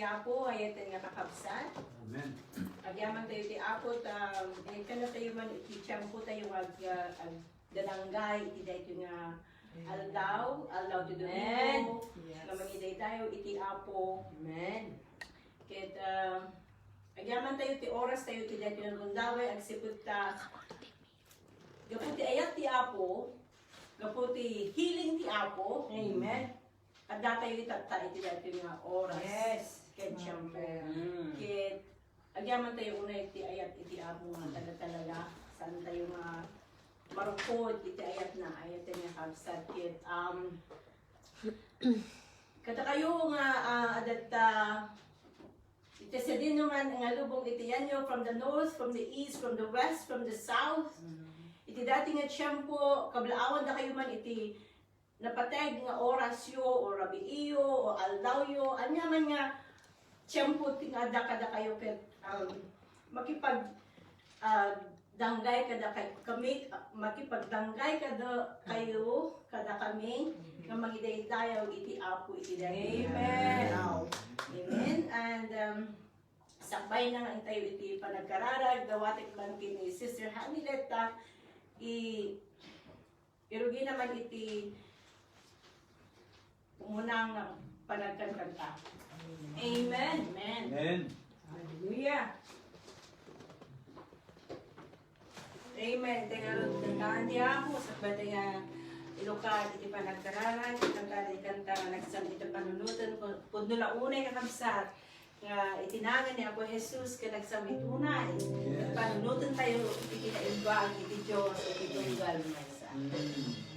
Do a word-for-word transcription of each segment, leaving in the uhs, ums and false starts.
Apo, ay-ayaten nga kakabsat. Amen. Agyaman tayo ti Apo, ta, eh, kano tayo man iti tiempo tayo nga ag-, agdananggay iti daytoy nga aldaw, aldaw ti Domingo, Amen. Yes. Nga mangidaydayaw iti Apo. Amen. Ket, ah, agyaman tayo ti oras tayo iti daytoy nga gundaway, agsipud ta gapu ti ayat ti Apo, gapu ti healing ti Apo. Amen. Adda tayo itatta iti daytoy nga oras. Yes. Ket siyempre, Mm. ket agyaman tayo unay iti ayat iti Apo nga talaga, saan tayo nga marukod iti ayat na, ayat nga kabsat. Ket, um, kada kayo nga, ah, adatta iti sadino man nga lubong iti yanyo, from the north, from the east, from the west, from the south, Mm. iti dati nga tiempo, kablaawan da kayo man iti napateg nga orasyo, o rabiiyo, o aldawyo, ania man nga tiempo ti nga adda kadakayo ket, um, makipag, ah, danggay kada kay-, kami, ah, makipagdanggay kada kayo, kada kami, nga mangidaydayaw iti Apo iti daytoy nga Amen. Aldaw. Amen. And, um, sakbay na nga tayo iti panagkararag, dawatek man ken ni Sister Hanileta, i-, Irugi naman iti umuna nga panagkankanta. Amen. Amen. Amen. Hallelujah. Amen. Tayo nga kantaan ti Apo, sakbay tayo nga ilukad iti panagkararag, kanta ti kanta nga nagsam iti panunoten, pudno la unay nga kabsat. Nga iti nagan ni Apo Jesus ket nagsamituna. Yes. Panunoten tayo iti kinaimbag iti Dios iti tunggal maysa. Mm.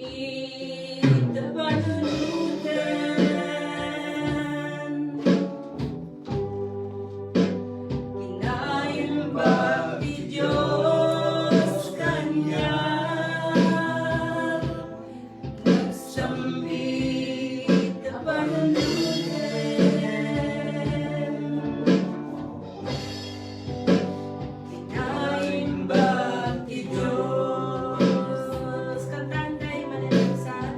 Nagsam-it panunoten. Kinaimbag ti Dios kaniak, nagsam-it a panunoten. Kinaimbag ti Dios. Kantaen tayo, mananangsan.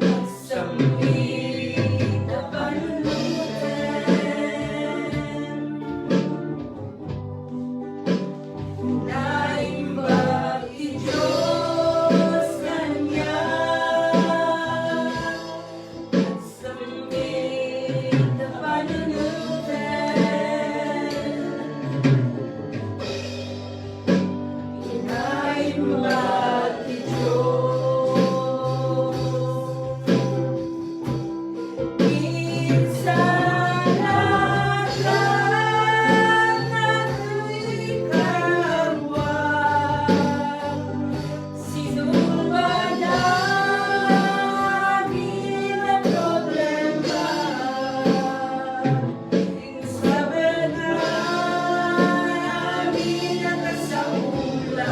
Nagsam-it a panunoten. Naimbag ti Dios kaniak. Nagsam-it a panunoten. Kinaimbag ti Dios. Insalakan a ti karuan. Sinubadan amin a problema. Saben amin a kasapulan.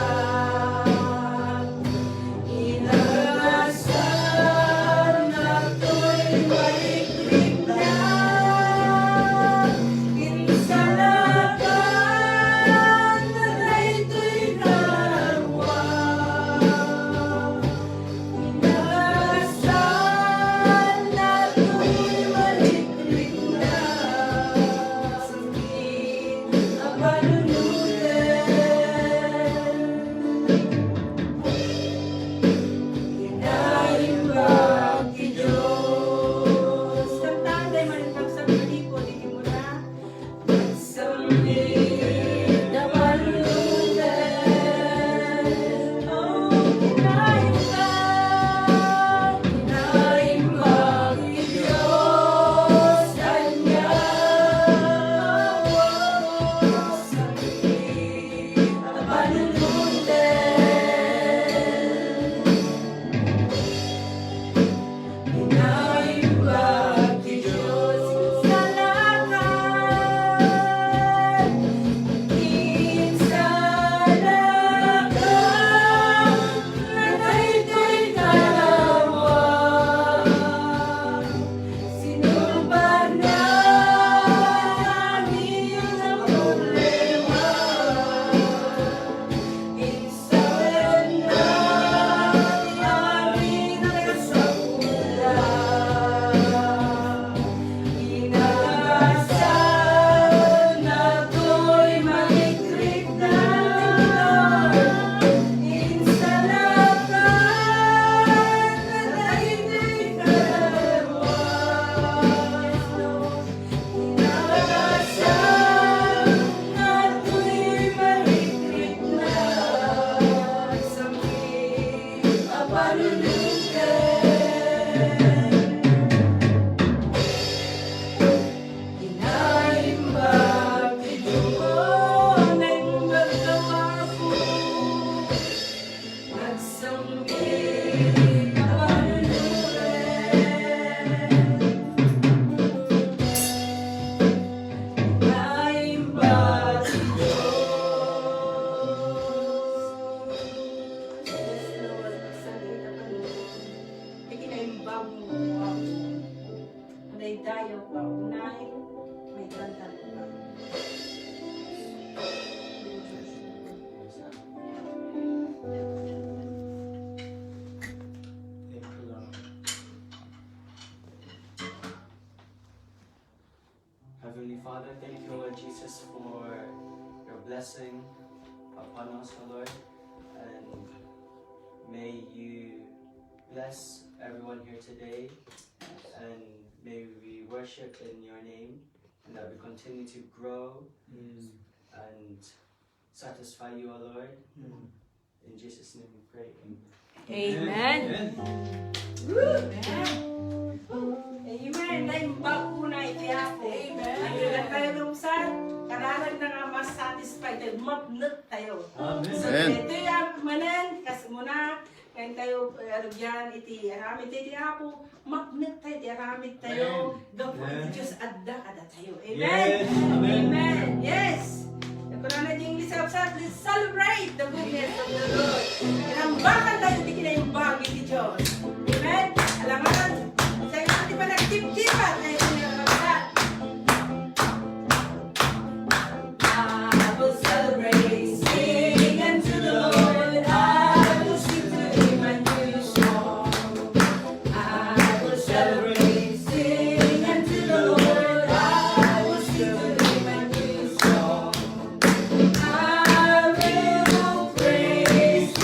Father, thank you, Lord Jesus, for your blessing upon us, O Lord. And may you bless everyone here today. And may we worship in your name. And that we continue to grow and satisfy you, O Lord. In Jesus' name we pray. Amen. Amen. Amen. Amen. Naimbag ko na iti Apo. Amen. Ang ilan tayo lumsan, kararag na nga mas satisfied tayo, mapnet tayo. Amen. So, Amen. Ito yung manen, kas muna, ngayon tayo, eh, arugyan iti aramid iti Apo, mapnet tayo iti aramid tayo, Amen. Gapu iti Yes. Dios adda kadatayo. Amen. Yes. Amen. Amen. Yes. Nakunana di English, let's celebrate the goodness of the Lord. Inambakan tayo ti kinaimbag iti Dios. Amen. Alangan, sa iti panagtiptipat, kaya iti nagkakasal. I will celebrate, sing unto the Lord. I will sing to him a new song. I will celebrate, sing unto the Lord. I will sing to him a new song. I will praise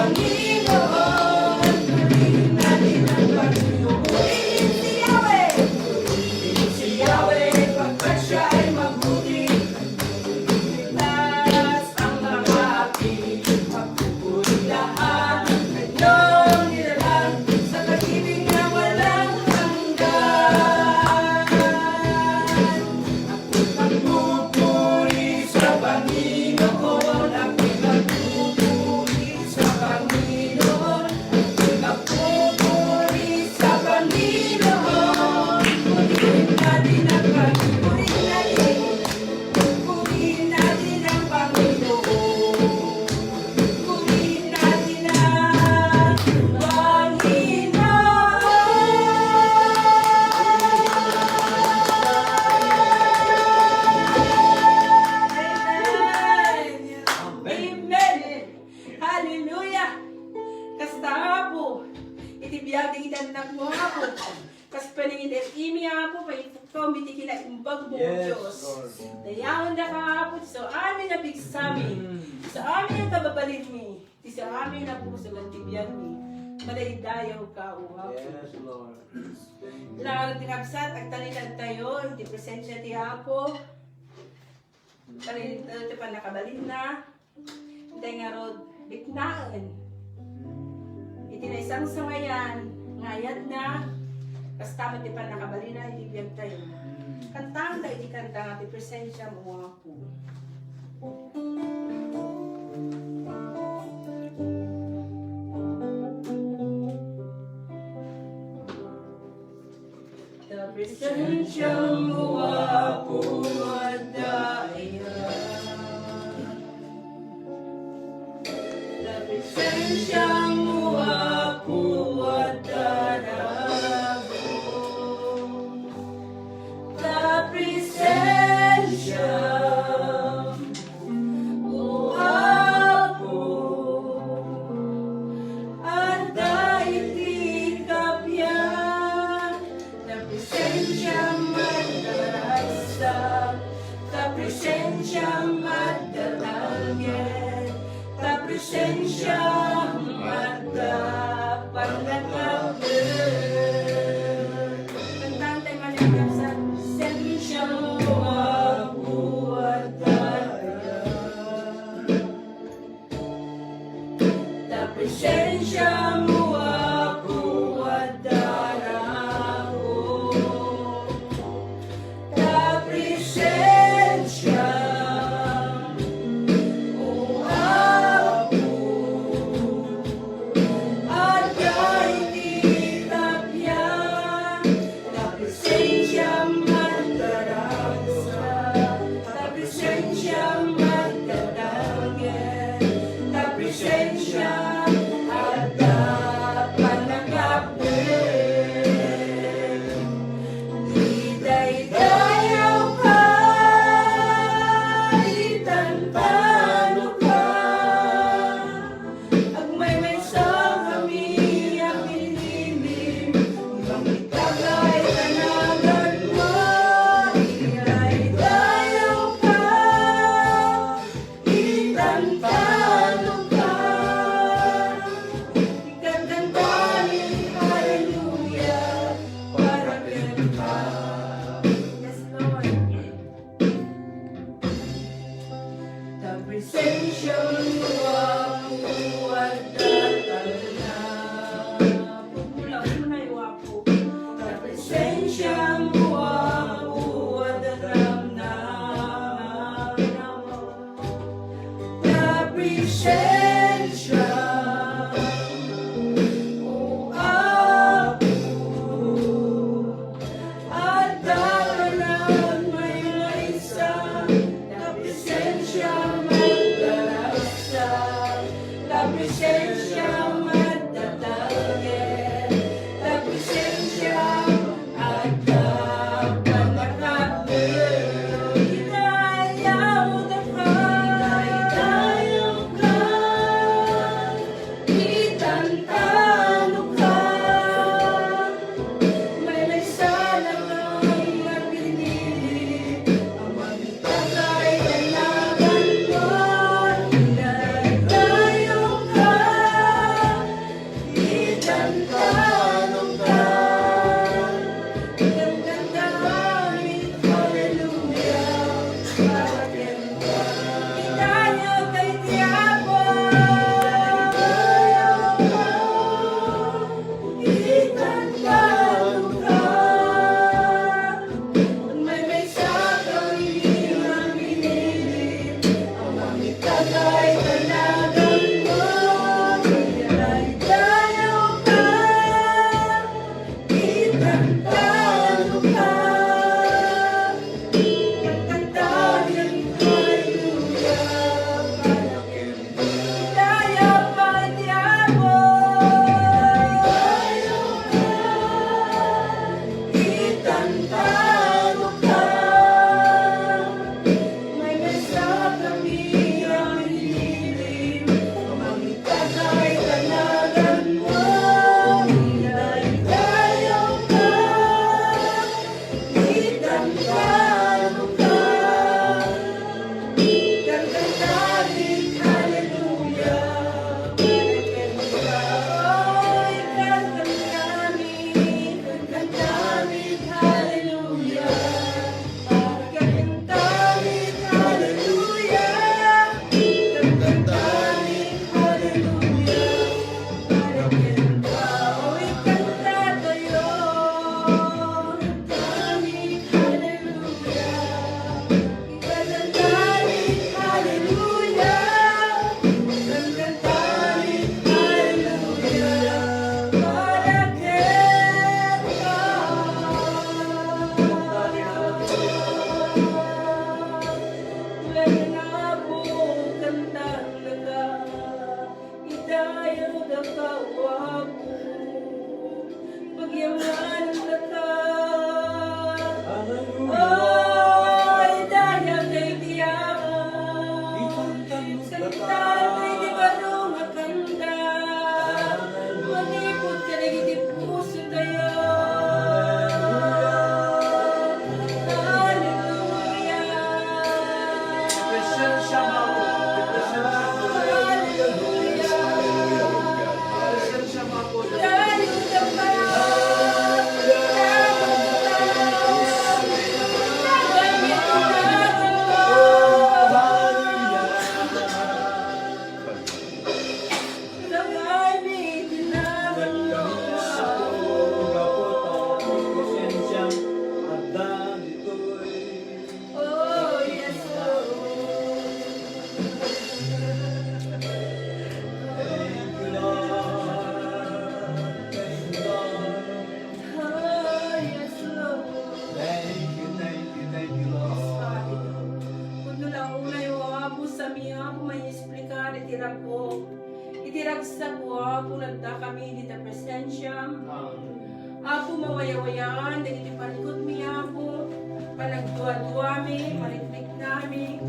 Panginoon, purihin natin ang Panginoon. Purihin si Yahweh. Purihin si Yahweh, pagkat siya ay mabuti. Ligtas ang mga api, magpupuri lahat ang kanyang nilalang sa pag-ibig na walang hanggan. Ako'y magpupuri sa Panginoon, ako'y magpupuri sa Panginoon, ako'y magpupuri sa Panginoon. Purihin natin ang Panginoon. Purihin natin. Purihin natin ang Panginoon. Purihin natin ang Panginoon. Amen. Amen. Hallelujah. Kasta, Apo, iti biag dagiti annakmo, Apo. Kas panangin-imi, Apo, paipuktom iti kinaimbagmo, Yes, Dios. Lord. Dayawendaka, Apo, ti amin a pigsami, Mm. ti amin a kababalinmi, ti amin a puso ken ti biagmi. Madaydayawka, O Apo. Yes, Lord. Thank you. Ngarud ti kabsat, agtalinaentayo iti presensia ti Apo. Talinaentayo ti pannakabalinna. Intay ngarud bitnaen iti naisangsangayan nga ayatna, kasta met ti pannakabalinna iti biagtayo. Kantaentayo iti kanta nga ti presensiam, O Apo. Ta presensiam, O Apo, adda aya. Ta presensiam, O Apo, adda ragon. Ta presensiam, O Apo, adda iti kabian. Ta presensiam adda ragsak, ta presensiam adda talged, ta presensiam adda pannakabalinna. Kantaentayo manen, ta presensiam, O Apo, adda aya. Ta presensiam, O Apo, adda ragon. Ta presensiam, O Apo, adda iti kabian. Ta presensiam adda ragsak, ta presensiam adda talged, ta presensiam adda pannakabalinna. Idaydayawka, itantanokka. Agmaymaysa kami a pinili, mangitagay ta naganmo, idaydayawka, itantanokka. Ikantantami, hallelujah, para kenka. Yes, Lord. Ta presensiam, O Apo, adda talna. Pagmula-mula, O Apo. Ta presensiam, O Apo, adda talna. Ta presensiam, O Apo, adda maymaysa, ta presensiam adda ragsak, ta presensiam adda talged, ta presensiam adda pannakabalinna. Idaydayawka, idaydayawka. Itantanokka, maymaysa lang a pinili, a mangitagay ta naganmo, idaydayawka, Daka, O Apo, pagyamanan daka. Hallelujah. Ay, daya kay Dios. Kanta kay di baro nga kanta. Manipud kadagiti puso tayo. Hallelujah. Presensya mo. Presensya mo. Hallelujah. Presensya mo. Oh, yes, Lord. Thank you, Lord. Thank you, Lord. Oh, yes, Lord. Thank you, thank you, thank you, Lord. Yes, Father. Kuno la unay, O Apo, sami, Apo, maiexplicar iti rag-o. Iti ragsak, O Apo, adda kami dita presensiam. Amen. Apo, mawayawayan dagiti parikutmi, Apo, panagduaduami, mariknami.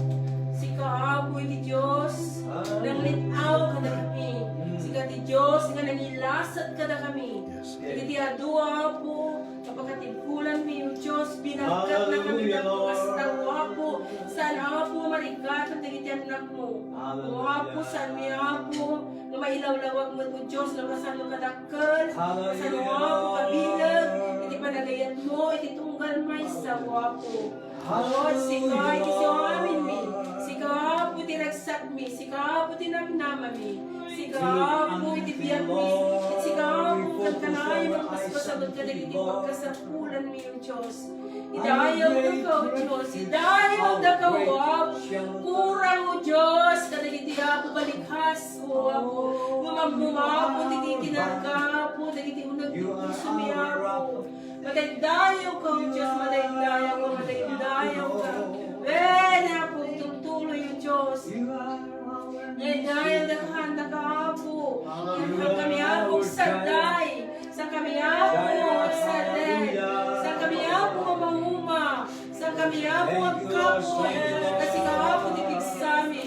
Sika, Apo, iti Dios, nanglit-aw kadakami. Sika ti Dios nga nangilasat kadakami. Yes. Dagiti adu, Apo, nga pakatibkolanmi, O Dios, binagkatna kami. Hallelujah, Lord. Kasta, O Apo, saan, Apo, marikatan dagiti annakmo. Hallelujah. O Apo, saanmi, Apo, nga mailawlawag met, O Dios, no kasano kadakkel, kasano, Apo, kabileg iti panagayatmo iti tunggal maysa, O Apo. Lord, sika iti siaminmi, sika, Apo, ti ragsakmi, sika, Apo, ti namnamami, sika, Apo, iti biagmi, sika, Apo, kankanayon, agpaspasamak kadagiti pagkasapulanmi, O Dios. Idayawdaka, O Dios, idayawdaka, O Apo. Kurang, O Dios, kadagiti, Apo, balikas, O Apo. Ngem ammom, Apo, ti kinarga, Apo, dagiti uneg ti pusomi, Apo. Madaydayawka, O Dios, madaydayawka, madaydayawka. Wen, Apo, tultuloy, O Dios. Idayawdaka, Apo. Inkami, Apo, agsadday. Saankami, Apo, agsadday. Saankami, Apo, nga mauma. Saankami, Apo, agkapoy. Ta sika, Apo, ti pigsami.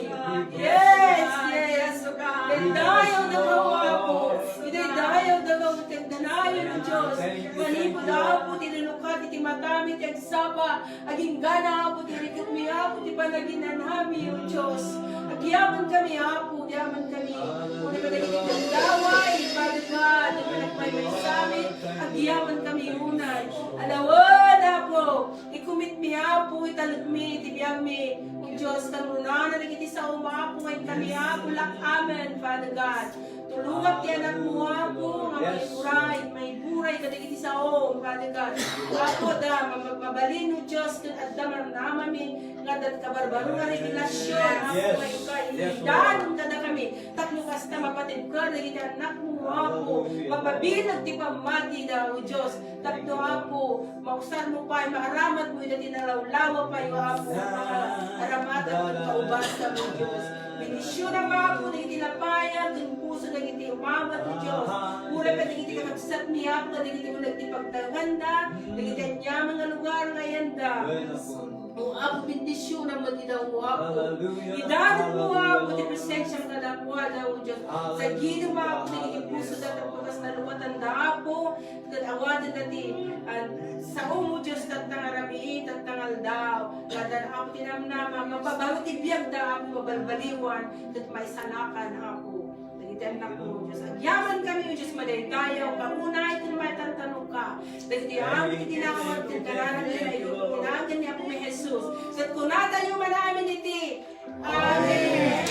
Yes, yes. Idayawdaka, Apo. Idayawdaka, Apo, ti agdanayon, O Dios. Manipud, Apo, ti rinukat iti matami, ti agsapa. Agingga, Apo, ti riketmi, Apo, ti panaginanami, O Dios. Agyamankami, Apo, agyamankami. Uray kadagiti gundaway, Father God, ti panagmaymaysamit, agyamankami unay. Alawen, Apo, ikomitmi, Apo, italekmi, iti biagmi. O Dios, kanrunana dagiti saom, Apo, nga inkami, Apo, lak-amen, Father God. Tulongak ti anakmo, Apo, nga maiburay, maiburay kadagiti sao, Father God. Apo, adda ma-, ma-, mabalin, O Dios, ket adda marnamami nga adda kabarbaro nga revelasyon, Apo, nga inkay idanum kadakami, tapno kasta mapatibker dagiti anakmo, Apo, mapabileg ti pammatida, O Dios, tapno, Apo, mausarmo pay, maaramatmo ida ti nalawlawa pay, O Apo, nga aramatan ken kaubankami, O Dios. Bendisionam, Apo, dagiti napayag ken puso dagiti umawat, O Dios. Uray pay dagiti kakabsatmi, Apo, dagiti uneg ti pagtanganda, dagiti aniaman nga lugar nga ayanda. O Apo, bendisionam met ida, O Apo. Idanetmo, Apo, ti presensiam kadakuada, O Dios. Sagidem, Apo, dagiti pusoda tapno kasta lukatanda, Apo. Ket awatenna ti, ah, saom, O Dios, tatta nga rabii, tatta nga aldaw. Ngata, Apo, ti namnama, mapabaro ti biagda, Apo, mabalbaliwan, ket maisalakan, Apo. Dagiti annakmo, O Dios. Agyamankami, O Dios, madaydayaw, kaunay ken maitantanokka. Dagiti amin ti kinawat ken kananan ti nailubong ti nagan ni Apomi Jesus. Ket kunatayo man amin iti, Amen.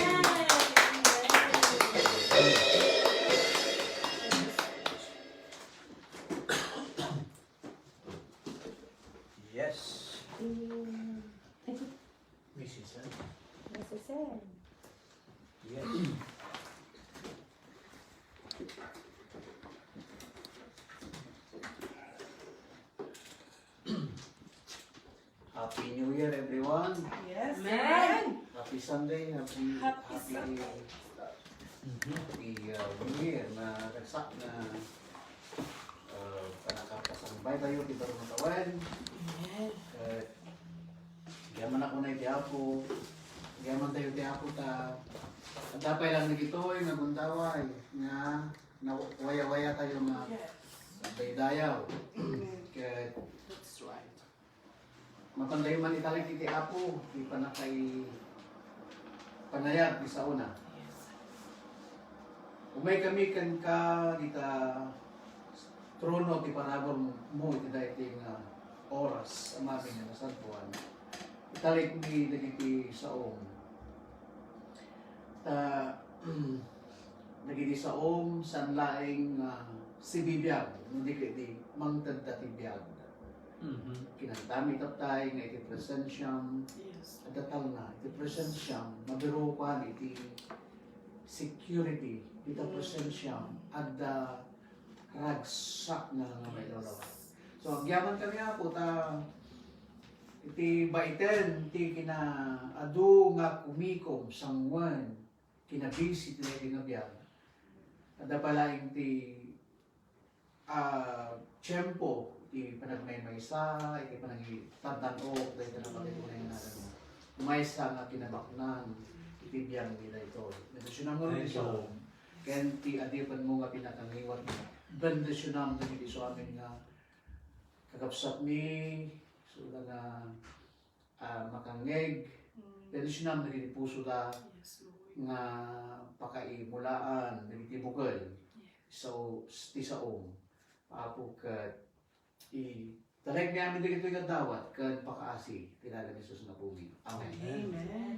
Yes. Mm. Misis, eh? Misis, eh. Yes. Happy New Year, everyone. Yes. Amen. Happy Sunday. Happy, happy happy Sunday. Ti, ah, New Year, naragsak nga, ah, pannakapasangbattayo ti baro nga tawen. Amen. Eh, agyamantayo iti Apo, agyamantayo iti Apo ta adda pay lang dagitoy nga gundaway nga nawayawayatayo nga daydayaw. Amen. Ket That's right. Mapantayo man italek iti Apo ti panakai-, panayab ti saona. Umaykami kenka dita trono ti parabur mo iti daytoy nga oras, Ama mi nga nasantoan. Italekmi dagiti saom. Ta, dagiti saom, saan laeng nga sibibiag, no di ket di mangtedda ti biag. Mhm. Kinantami tattay nga iti presensiam, Yes. adda talna, iti presensiam, mabirukan iti security, ita Yes. presensiam, adda ragsak nga, nga mailawlaw. So, agyaman kami, Apo, ta iti baiten, ti kinaadu nga kumikom, sanguen, kinabisi ti daytoy nga biag. Adda pay laeng ti, ah, tiempo, iti panagmaymaysa, iti panangitaddan-ok, daytoy napatay ko na yung nagan mo. Maysa nga kinabaknang iti biag mi daytoy. Bendisyonam nga Thank you, Lord. Ken ti adipen mo nga pinakangiwat. Bendisyonam dagiti isu amin nga kakabsat mi, sula nga ah, makangngeg. Mm. Bendisyonam dagiti pusoda Yes, Lord. nga pakaimulaan dagiti bukel. Yes. So, ti saom, Apo, ket i-, talekmi amin dagitoy nga dawat ken pakaasi ti nagan ni Jesus nga Apomi. Amen. Amen.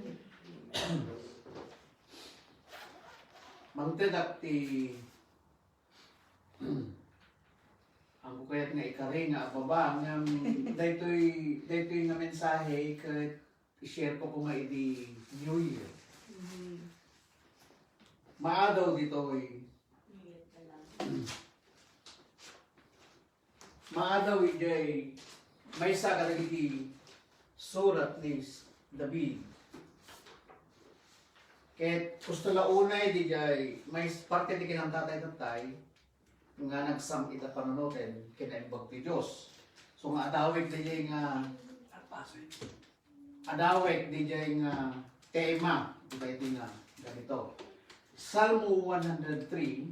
Mangtedak ti Ammo kayat nga ikari nga ababa, ngem daytoy, daytoy nga mensahe ket i-share ko koma idi New Year. Mhm. Maadaw ditoy. Maadaw idiay maysa kadagiti surat ni David. Ket gusto la unay didiay, may parte ti kinantatay tattay nga nagsam-it a panunoten kinaimbag ti Dios. So nga adawek didiay nga, adawek didiay nga tema, di ba iti nga ganito? Salmo one hundred three,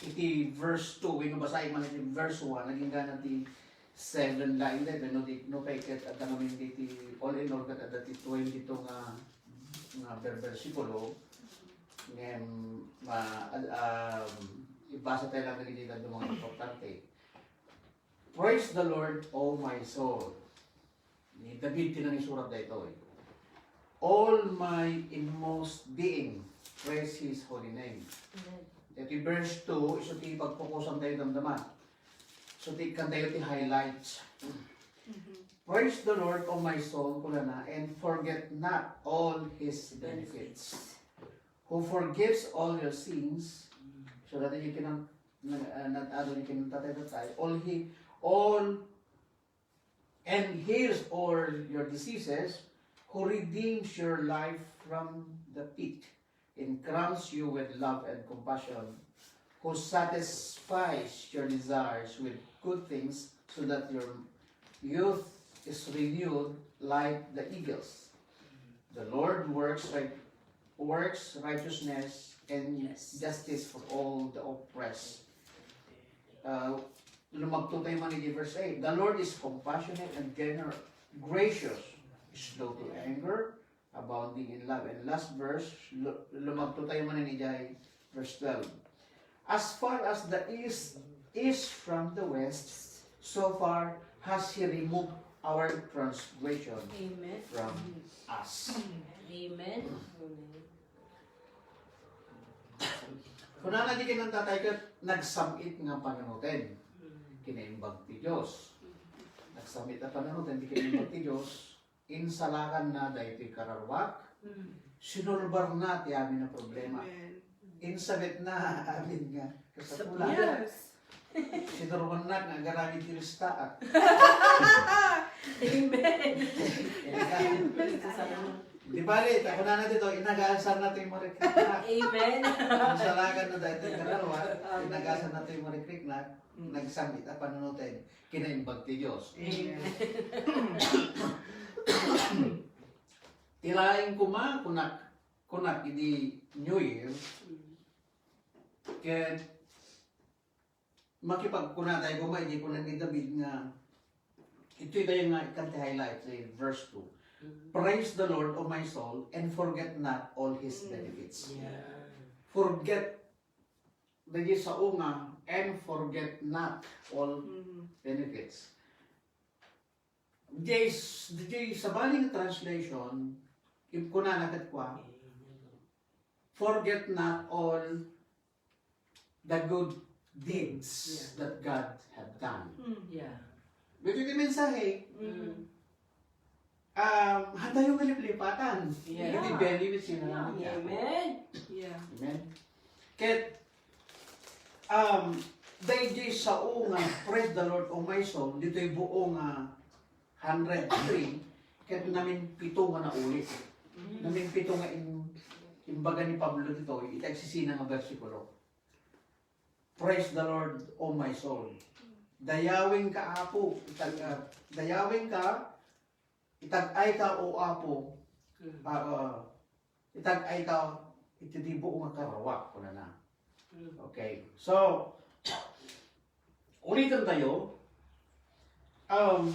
iti verse two, wenno basaen man iti verse one, naging gana ti seven laeng daytoy, no, di, no, kay ket adda ngamin diti, all in all, ket adda ti twenty-two nga, nga ber-, bersikulo, ngem, ma-, um, ibasa tayo lang dagiti dadduma nga importante. Praise the Lord, O my soul. Ni David ti nangisurat daytoy. All my inmost being, praise His holy name. Amen. Iti verse two, isu ti pagfokusan tayo damdama. So, ti, kan tayo ti highlights. Mhm. Praise the Lord, O my soul, kunana, and forget not all His benefits. Benefits. Who forgives all your sins. So, dati yung kinang-, nag-, ah, nag-, ano yung kinantatay-tatay. All He, all and heals all your diseases, who redeems your life from the pit, and crowns you with love and compassion, who satisfies your desires with good things, so that your youth is renewed like the eagles. The Lord works right, works righteousness and Yes. justice for all the oppressed. Uh, Lumagto tayo man iti verse eight. The Lord is compassionate and gener-, gracious, slow to anger, abounding in love. And last verse, lu-, lumagto tayo man iti verse twelve. As far as the east is from the west, so far has He removed our transgression Amen. from us. Amen. Amen. Kunana di kinantatay ket nagsam-it nga panunoten. Kinaimbag ti Dios. Nagsam-it a panunoten di kinaimbag ti Dios. Insalakanna daytoy kararwak. Sinulbarna ti amin a problema. Amen. Insabetna amin nga kasapulan. Yes. Sinurbanna nga agaramid ti listaak. Amen. Amen. Di bali, ta kunana dito, inagasan na ti marikriknak. Amen. Ang salagan na dahil tayo kararwa, inagasan na ti marikriknak, nagsambit a panunutin, kinaimbag ti Diyos. Amen. Ti laing kuma, kunak, kunak idi New Year, ket makipagkuna tayo kuma, idi kuna ni David nga, itoy tayo nga ikan ti highlight, eh, verse two. Praise the Lord, O my soul, and forget not all His benefits. Yeah. Forget, dagiti sao nga, and forget not all benefits. Diay, diay sabali nga translation, kunana ket kua, forget not all the good deeds that God have done. Yeah. Dito ti mensahe, um, hantayo nga liplipatan. Yeah. Iti belly with sinarang. Amen. Yeah. Amen. Ket, um, daydi sao nga praise the Lord, O my soul, ditoy buo nga hundred three, ket naminpito nga naulit. Naminpito nga in, imbaga ni Pablo ditoy, iti agsisina nga bersikulo. Praise the Lord, O my soul. Dayawingka, Apo, itag, ah, dayawingka, itag-ayka, O Apo, ah, ah, itag-ayka iti di buo nga karawak, kunana. Okay. So, ulitan tayo. Um,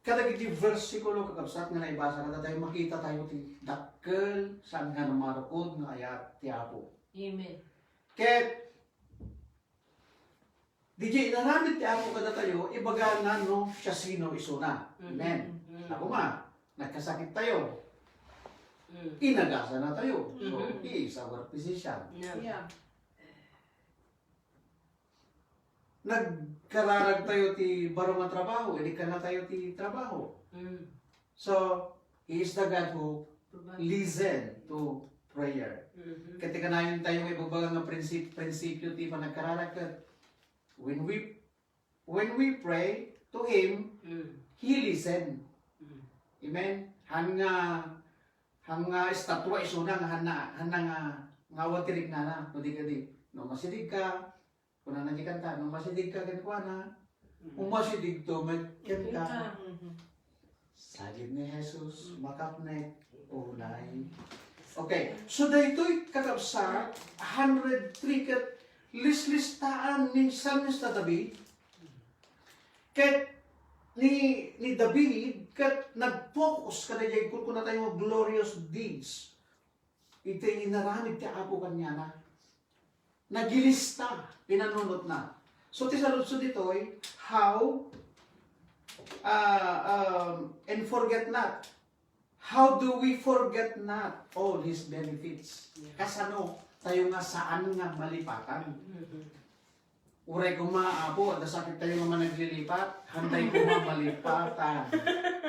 kadagiti bersikulo, kakabsat, nga naibasa kada tayo, makita tayo ti dakkel, saan nga namarukod nga ayat ti Apo. Amen. Ket, diay inaramid ti Apo kadatayo, ibagana no siasino isuna. Amen. Apo ma, nagkasakit tayo. Inagasana tayo. So, He is our physician. Yeah. Nagkararag tayo ti baro nga trabaho, inikkanna tayo ti trabaho. So, He is the God who listen to prayer. Ket ti kanayon tayo nga ibagbaga nga prinsip-, prinsipyo ti panagkararag ket when we, when we pray to Him, He listen. Amen? Han nga, han nga estatua isuna nga han na, han na nga, nga awan ti riknana, no di kadi, no masidig ka, kunana ti kanta, no masidig ka kenkuana, umasidegto met kenka. Sagid ni Jesus, makapnek, unay. Okay, so daytoy kakabsat, hundred three ket lislistaan ni Salmista David. Ket ni, ni David ket nag-focus kadaydiay kunkunatayo nga glorious deeds. Iti inaramid ti Apo kaniana. Nagilista, pinanunotna. So, ti saludsod ditoy, how, ah, um, and forget not. How do we forget not all His benefits? Yeah. Kasano tayo nga saan nga malipatan? Uray koma, Apo, adda sakit tayo nga managlilipat, hantay koma malipatan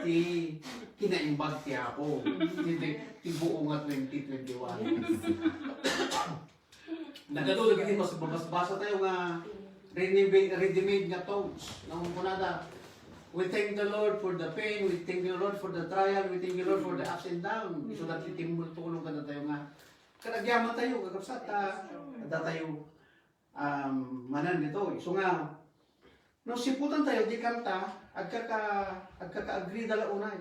ti kinaimbag ti Apo. Ti, ti, ti buo nga twenty twenty-one. Nagadu dagiti mas, mas basa tayo nga ready-made, ready-made nga tones. Nga kunada, we thank the Lord for the pain, we thank the Lord for the trial, we thank the Lord for the ups and downs. So that iti multulong kada tayo nga, kada agyaman tayo, kakabsat, ta, kada tayo, um, manan ditoy. So nga, no siputan tayo, di kanta, agkaka, agkaka-agree da la unay.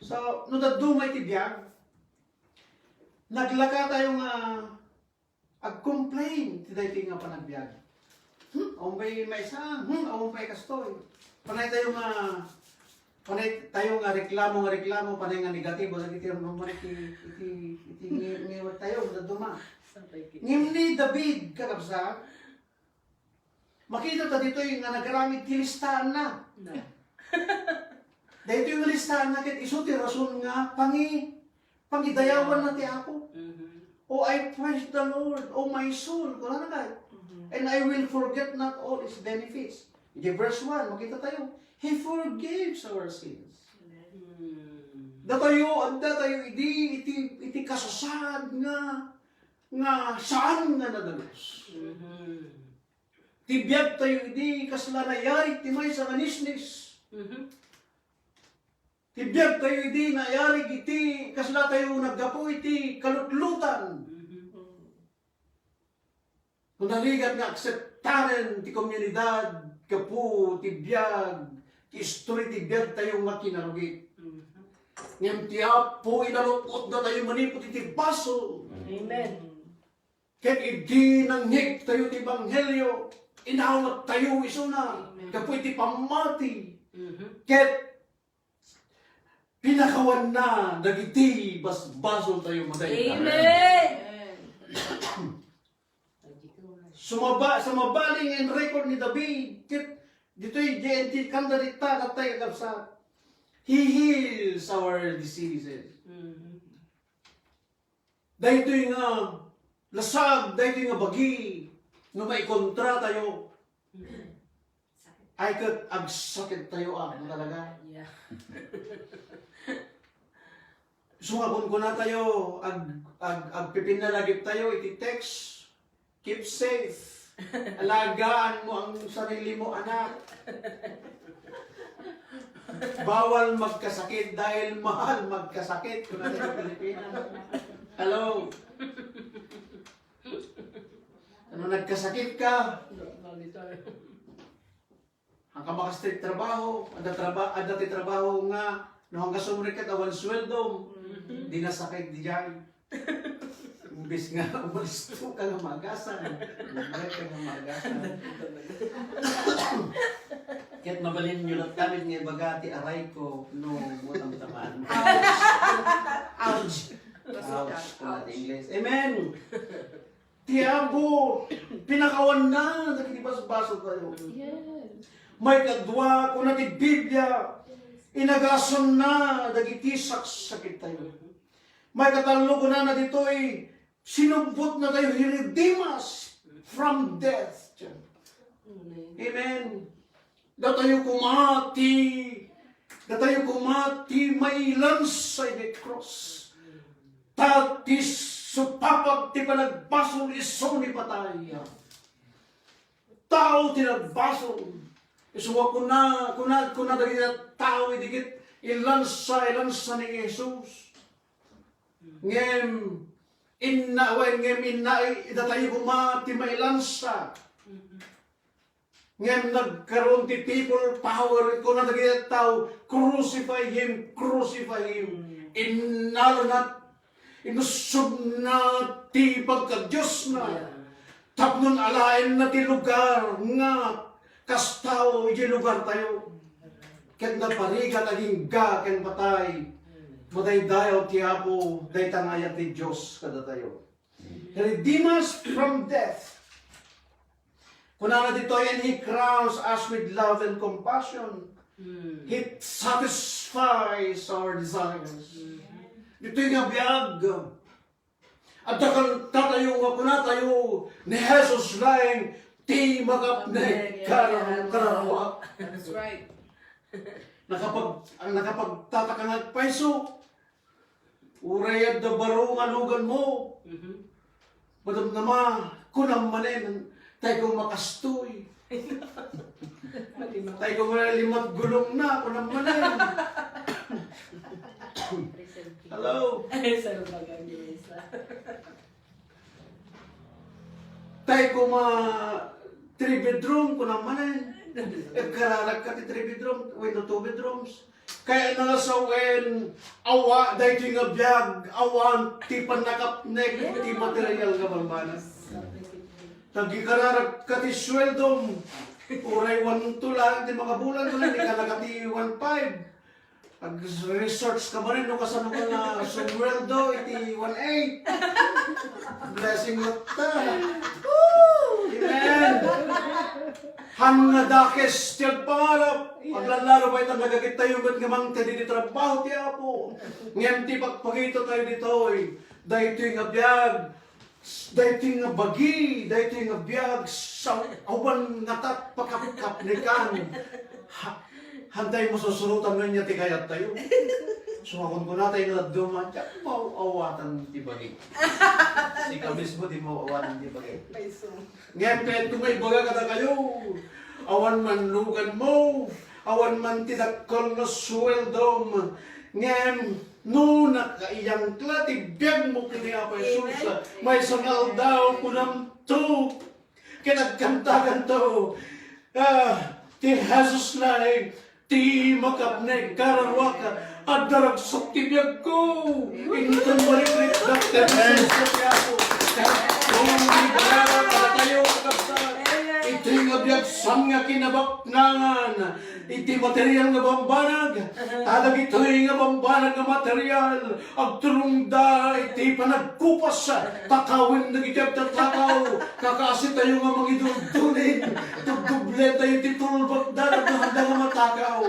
So, no dadduma iti biag, naglaka tayo nga ag-complain ti daytoy nga panagbiag. Hmm, awan pay maysa, hmm, awan pay kastoy. Panay tayo nga, panay tayo nga reklamo, nga reklamo, panay nga negatibo, dagiti, iti, iti, iti ngi-, ngiwat tayo, dadduma. Ngem ni David, kakabsat, makita ta ditoy nga nagaramid ti listaanna. Daytoy nga listaanna ket isu ti rason nga pangi-, pangidayawanna ti Apo. Oh, I praise the Lord, oh my soul, kunana kay. And I will forget not all His benefits. Iti verse one, makita tayo, He forgives our sins. Datayo, adda tayo idi, iti, iti kasasaad nga, nga saan nga nadalus. Ti biag tayo idi, kasla nayarig ti maysa nga nisnis. Ti biag tayo idi naiyarig iti kasla tayo naggapu iti kalutlutan. Mhm. Narigat nga akseptaren ti komunidad gapu ti biag, ti istori ti biag tayo nga kinarugit. Mhm. Ngem ti Apo inalukotna tayo manipud iti basol. Amen. Ket idi nangngeg tayo ti ebanghelio, inawat tayo isuna. Amen. Gapu iti pammati. Mhm. Ket pinakawanna dagiti basbasol tayo madayta. Amen. Sumaba-, sumabali nga in-record ni David, ket ditoy G N T kanda dita, katay kakabsat. He heals our diseases. Mhm. Daytoy nga lasag, daytoy nga bagi, no maikontra tayo, ay ket agsakit tayo, ah, talaga. Yeah. So nga kunkuna tayo, ag-, ag-, agpipinnalagip tayo iti text, "Keep safe. Alagaan mo ang sarili mo, anak. Bawal magkasakit dahil mahal magkasakit," kuna tayo Pilipinas. Hello? Ano, nagkasakit ka? Ang kamakastit trabaho, adda traba-, adda ti trabaho nga, no, hanggang sumrek ka, awan sweldo, Mhm. di nasakit di jay. Imbis nga, umalis to ka nga maagasang. Umalis ka nga maagasang. Kaya't mabalin nyo lang kami nga ibaga ti aray ko, no, buot ang tamaan. Ouch! Ouch! Ouch! Pala ti English. Amen! Ti Apo, pinakawanna dagiti basbasol tayo. Yes. Maikadua, kuna ti Biblia, inagasanna dagiti saksakit tayo. Maikatallo, kunana ditoy, sinubbotna tayo, he redeem us from death. Amen. Datayo koma ti, datayo koma ti mailansa iti krus. Ta ti supapag ti panagbasol isu ni patay. Tao ti nagbasol. Isu nga kuna, kuna, kuna dagiti tao idi ket ilansa, ilansa ni Jesus. Ngem inna, wen, ngem inna, idatayo koma ti mailansa. Ngem nagkaroon ti people power, kuna dagiti tao, "Crucify him, crucify him." Innalona, inussobna ti pagkadiosna. Yeah. Tapno alaenna ti lugar nga kas tao iti lugar tayo. Ket naparigat agingga ken patay. Madaydayaw ti Apo, dayta nga ayat ti Dios kadatayo. He redeem us from death. Kunana ditoy, "And he crowns us with love and compassion." Mm. He satisfies our desires. Mm. Ditoy nga biag, adda kan-, katayo nga kunatayo ni Jesus laeng ti makapnek. Makapnek, yeah. Kar-, kararua. That's right. Nakapag-, ang nakapagtataka nga agpayso, uray adda baro nga luganmo. Mhm. Madamdama, kunam manen, "Tay ko makastoy." Tay ko manen, "Limat gulong na," kunam manen. Hello? Ay, salbagan niya isa. Tay ko ma three bedroom, kunam manen. Agkararag ka ti three bedroom, wenno two bedrooms. Kaya na sa wen, awa, daytoy nga biag, awan ti pannakapnek ti material nga bambanag. Tagikararag ka ti sueldom, uray one two lang ti makabulan, wala, di ka na ka ti one five. Ag-research ka manen no kasano ka nga sumweldo iti one eight. Blessing latta. Amen. Han nga dakes ti agpangarap. Aglalalo pay ta nagagitayo met nga mangted iti trabaho ti Apo. Ngem ti pagpakita tayo ditoy, daytoy nga biag, daytoy nga bagi, daytoy nga biag, sa awan nga tat pakapkapnekan. Ha, hantay masusurotan nga niya ti kayat tayo. So, kunkunatay nga dadduma, diak maaw-awatan ti bagi. Sika mismo di maaw-awatan ti bagi. Ngem kayat ko nga ibaga kadakayo, awan man luganmo, Awan man ti dakkel nga sueldom, ngem no nakaiyangka ti biagmo ken ni Apo Jesus, amen, maysa nga aldaw, kunamto, ket agkantakanto, ah, ti Jesus laeng ti makapnek kararuak, adda ragsak ti biagko. Inton malikrikdak ti Jesus ti Apo. Ket kung ibaga kadatayo, kakabsat, iti nga biag saan nga kinabaknangan, iti material nga bambanag, ta dagitoy nga bambanag nga material, agturongda iti panagkupas, takawen dagiti agtatakaw, kakasitayo nga mangiduldulin, tugdubletayo ti tulbakda, tapno adda nga matakaw.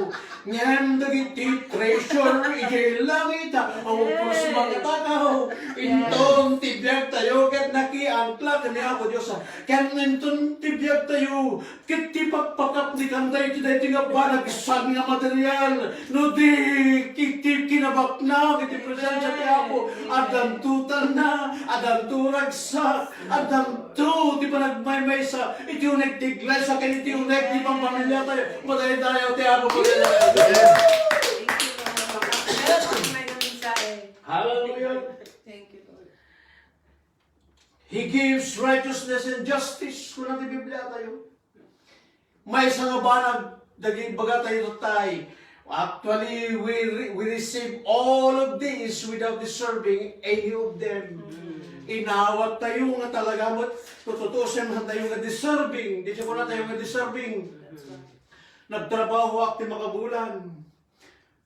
Ngem dagiti treasure idiay langit, awan pulos makatakaw. Inton ti biagtayo ket nakiangkla ken ni Apo Dios, ken inton ti biagtayo, ket ti pakpakapnekantayo iti daytoy nga banag saan nga material, no di iti kinabaknang iti presensia ti Apo, addanto talna, addanto ragsak, addanto ti panagmaymaysa iti uneg ti iglesia ken iti uneg ti pampamiliatayo. Madaydayaw ti Apo. Thank you, Lord. Hallelujah. Thank you, Lord. He gives righteousness and justice, kuna ti Bibliatayo. Maysa nga banag dagiti ibagatayo tattay. Actually, we re-, we receive all of these without deserving any of them. Mm. Inawattayo nga talaga met, tututusen, hantayo nga deserving. Di siya kunatayo nga deserving. Nagtrabahoak ti makabulan.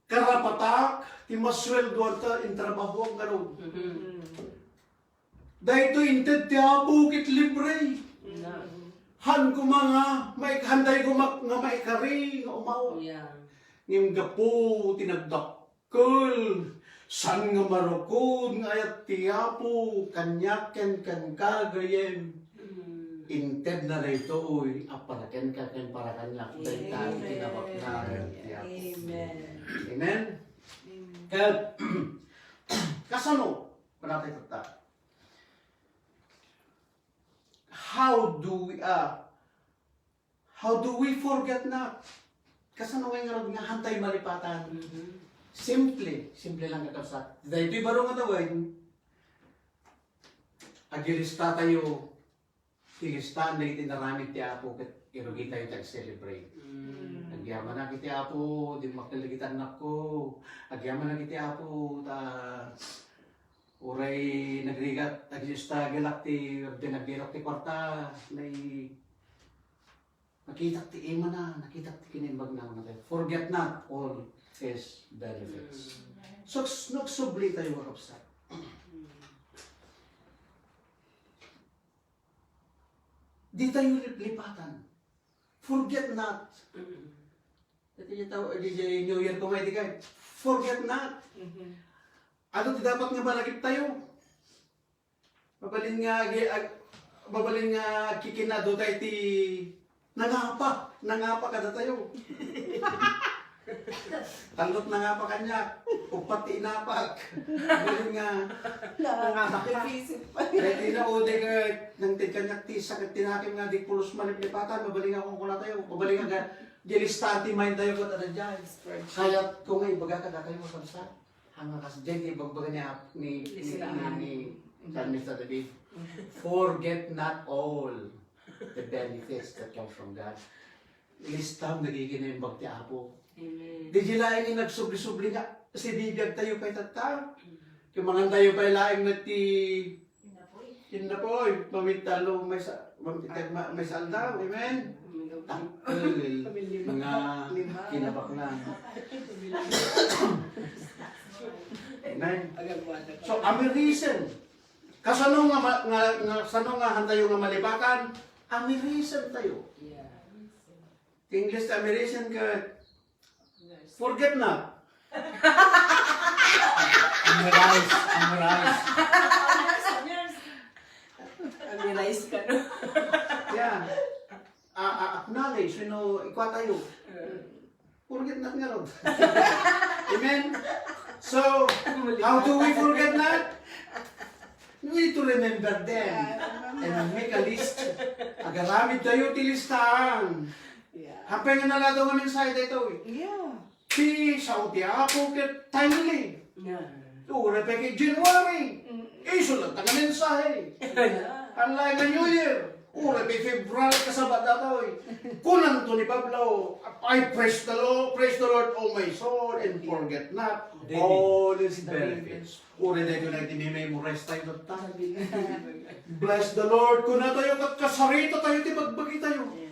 Karapatak ti masueldoanta, intrabahoak ngarud. Mm. Daytoy inted ti Apo ket libre. Amen. Han koma nga maik-, handay koma nga maikari nga umaw. Yeah. Ngem gapu ti nagdakkel, saan nga marukod nga ayat ti Apo kaniak ken kenka, gayyem. Mm. Intedna daytoy a para kenka ken para kaniak dayta ti kinabaknangan ti Apo. Amen. Amen. Amen. Ket, kasano? Panatay tatta. How do we, ah, how do we forget not? Kasano nga ngarud nga hantay malipatan? Mhm. Simple, simple lang, kakabsat. Daytoy baro nga tawen, agilistatayo ti listaan dagiti inaramid ti Apo ket irugitayo ti ag-celebrate. Mm. Agyamanak iti Apo, dimmakkel dagiti annakko. Agyamanak iti Apo, ta uray nagrigat, nag-struggle-ak ti, ken nagbirak ti kuarta, nay-, nakitak ti imana, nakitak ti kinaimbagna, nga forget not all his benefits. Mm. So, s-, nagsublitayo, kakabsat. Mm. Ditayo liplipatan. Forget not. Mm. Iti taw-, iti New Year koma iti kay, forget not. Mhm. Ano ti dapat nga malagiptayo? Mabalin nga agi-, ag-, mabalin nga kikinaduta iti nangapa, nangapa kadatayo. Tallo't nangapa kaniak, uppat ti inapak. Mabalin nga, nangapa ka. Dahil inaudi ka, nang ted kaniak ti sakit tinakim nga di pulos maliplipatan, mabalin nga kung kunatayo, mabalin nga ga-, di listaan ti mind tayo, kung ano dyan. Kayat ko nga ibaga kadatayo, kakabsat. Haan nga kas-, diay ti ibagbaga ni Ap-, ni, ni, ni, ni Salmista David. Forget not all the benefits that come from God. Listam dagiti kinaimbag ti Apo. Amen. Di di laeng nga nagsubli-subli nga, sibibiagtayo pay tatta. Ket mangantayo pay laeng met ti Indapoy. Indapoy, mamitalo, maysa, mam-, itag ma-, maysa aldaw. Amen. Amen. Dakkel nga kinabaknang. Amen. So, amirisen. Kasano nga ma-, nga, nga, sano nga hantayo nga malipatan? Amirisen tayo. Yeah. Ti English ti amirisen ket forget not. Amirize, amirize. Amirize ka, no? Yeah. A-, a-, acknowledge, you know, ikua tayo. Forget not ngarud. Amen? So, how do we forget not? We need to remember them and make a list. Agaramid tayo ti listaan. Yeah. Apay nga naladaw nga mensahe daytoy? Yeah. Ti sao ti Apo ket timely. Yeah. Uray pay ket January. Mm. Isu latta nga mensahe. Yeah. Unlike nga New Year. Uray pay February kasaba datoy. Kunanto ni Pablo, "I praise the Lord, praise the Lord, O my soul, and forget not all his benefits." Uray daytoy na iti memorize tayo tatta. Bless the Lord. Kuna tayo ket kasarita tayo ti bagbagi tayo. Yeah.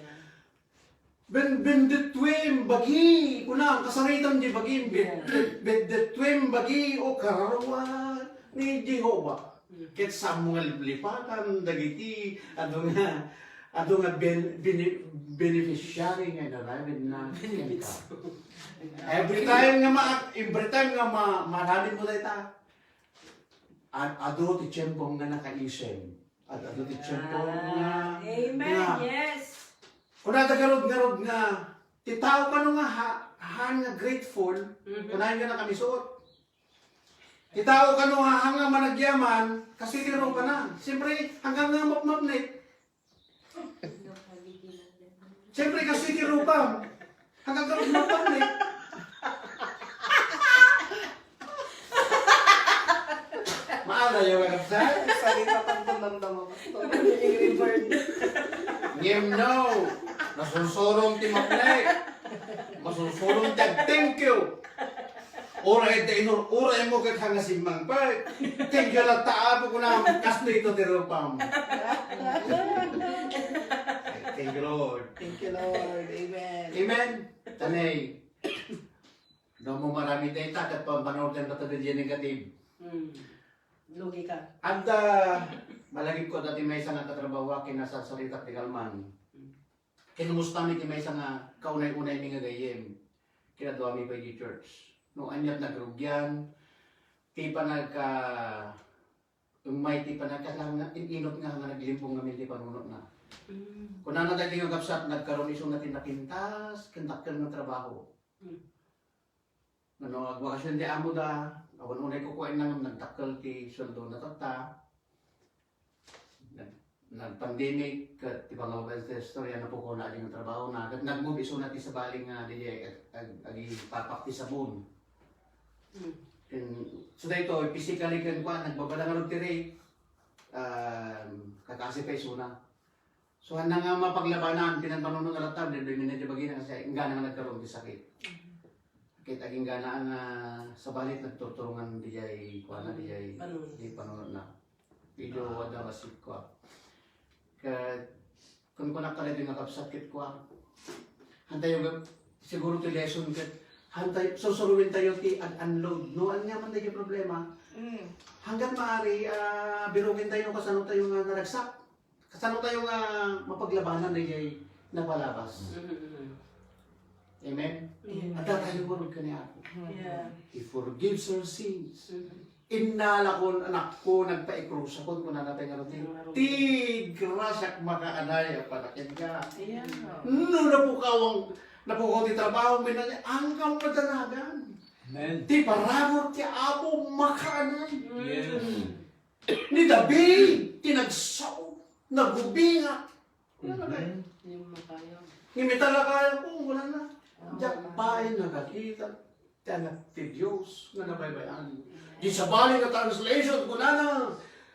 Ben-, bendetwem bagi, kuna, kasaritam di bagi, ben-, Yeah. ben-, bendetwem bagi, o kararuan ni Jehovah. Mm. Ket saan mo nga liplipatan dagiti adu nga, adu nga ben-, bene-, beneficiary nga inaramidna kenka. Every time nga ma-, every time nga ma-, maramid mo dayta, Ad-, adu ti tiempo nga nakaisem. Ad-, adu ti tiempo nga, Ah, amen. nga Yes. Kunada garud-garud nga, ti tao kano nga ha-, haan nga grateful, Mhm. kunayon nga nakamisuot. Ti tao kano nga haan nga managyaman, kasitirukan na. Siyempre, hanggang nga mapmapnik, Siyempre, kasitirukan. Hanggang kami mapamit. Maala yung mga kapsat? Salita pang damdama, Pastor. Yung reward. Ngem no, masursurong ti mapnek. Masursurong ti ag-thank you. Uray iti inur-, uray mo ket hanga simmangpet. Thank you latta, Apo, kuna, kastoy ito ti rupam. Thank you, Lord. Thank you, Lord. Amen. Amen. Tanay. No, mo marami tayo ta, ket pampanawag tayo ta di negative. Hmm. Lugi ka. Adda, malagip ko dati may isang nakatrabaho, kinasasalitak ti kalman. Hmm. Kinumusta mi ti maysa nga kaunay-unay mi nga gayyem. Kinaduami pay di church. No, aniat nagrugian, ti panagka-, umay ti panagka-, lang nga, in-inot nga, nga naglimpong ngamin ti panunotna. Mm. Kunana dagiti nga gabsat, nagkaroon isuna ti napintas, ken dakkel nga trabaho. Mm. Ngano, agbakasyon ti amo da, awan unay kukuaenna ngem nagdakkel ti sueldona tatta. Nag-, nag-pandemic, ket ti pangababain ti istorya, napukona adi nga trabaho na. Ket nag-move isuna ti sabali nga di ag-, ag-, agipapak ti sabon. Hmm. Ken, so daytoy, physically ken kuan, nagbabala ngarud ti rate, um, kakasi pay isuna. So, haan nga mapaglabanan, pinanpanunot nga latta, daytoy met ti bagina, kasi inggana nga nagkaroon ti sakit. Ket aginggana nga sabali nagturturongan diay kuana, diay panunot. Diay panunotna. Medyo adda nga sikwa. Ket kunkunak kadaytoy nga kabsat ket kua, hantayo nga, siguro ti lesson ket hantayo, sursuruen tayo ti ag-unload. No, ania man daytoy problema. Mm. Hanggat maari, ah, birogen tayo no kasano tayo nga naragsak. Kasano tayo nga mapaglabanan daydiay napalabas? Mhm, mhm. Amen? Amen. Adda tayo ngarud ken ni Apo. Yeah. He forgives our sins. Mhm. Innalakon, anakko, nagpaikrusakon, kunana pay ngarud, ti, "Ti grasiak makaanay a panakenka." Yeah. No napukawang, napukaw ti trabaho, minani, angkam madanagan. Amen. Ti parabur ti Apo makaanay. Yes. Mm. Ni David ti nagsao, nagubinga. Mhm. Ngem ita lakayko, wala na. Diak pay nakakita ti Anak ti Dios nga nabaybay-an. Di sabali nga translation, kunana,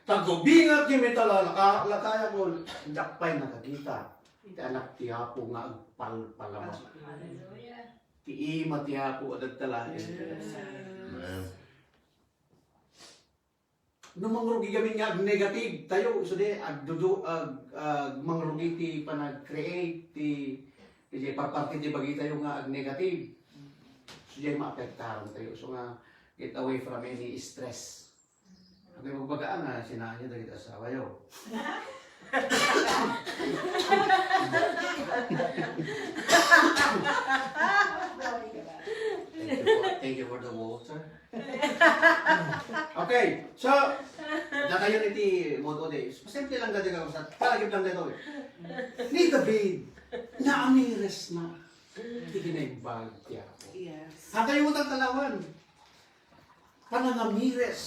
"Nagubinga ngem ita laka-, lakayko, diak pay nakakita ti Anak ti Apo nga agpalpalabas." Hallelujah. Ti ima ti Apo, adda laeng. Amen. No mangrugi kami nga ag-negative tayo, isu di agdudu-, ag-, ag-, mangrugi ti panag-create ti, ti parparti ti bagi tayo nga ag-negative. So, diay maapektaran tayo. So nga, get away from any stress. Ano yung baga nga sinahan niyo dagiti asawa yo? Thank you for, thank you for the water. Okay, so, datayon iti mood o day. Simple lang dati ka, sa palagip lang dito. Ni David, naamiris na. Iti kinaimbag ti Apo. Yes. Hatayo mo talawan. Panangamiris.